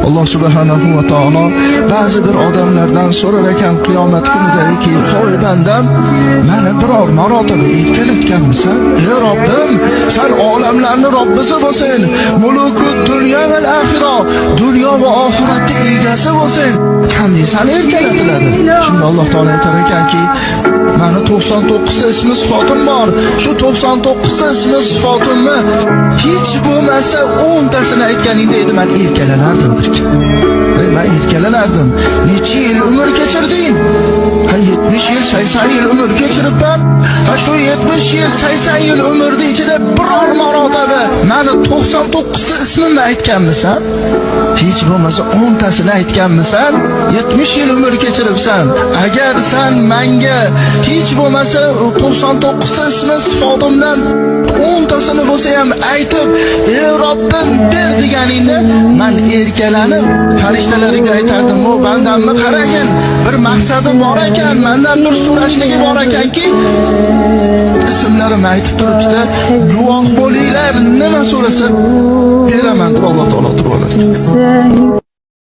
Alloh subhanahu va taolo ba'zi bir odamlardan so'rar ekan qiyomat kunidaki: "Hoy bandam, mani biror marotaba erkalatganmisan?" "Ey Robbim, san olamlarni Robbisi bo'lsin, mulukud dunyo va axira, dunyo va oxiratni egasi bo'lsin. Qanday sani erkalatiladi?" Shunda Alloh taolo aytar ekanki: "Mani 99 ta ismi sifatim bor. Shu 99 ta ismi sifatimni hech bo'lmasa 10 tasini aytganingda edi, men erkalanardim." Ey, men erkalanardim. Necha yil umr kechirding? Ha, 70 yil, 80 yil umr kechiribman. Ha, shu 70 yil, 80 yil umrni ichida biror marotaba mani 99 ta ismimni aytganmisan? Hech bo'lmasa 10 tasini aytganmisan? 70 yil umr kechiribsan. Agar san menga hech bo'lmasa 99 ta ismi sifatimdan 10 tasini bo'lsa ham aytib, "Ey Robbim, ber" deganingda, man erkalanib farishtalarga aytardim: "O bandamni qaragin, bir maqsadi bor ekan, mandan bir so'rashligi bor ekanki, ismlarimni aytib turibdi, guvoh bo'linglar, nima so'rasa beraman", deb Alloh taolo turib olar ekan.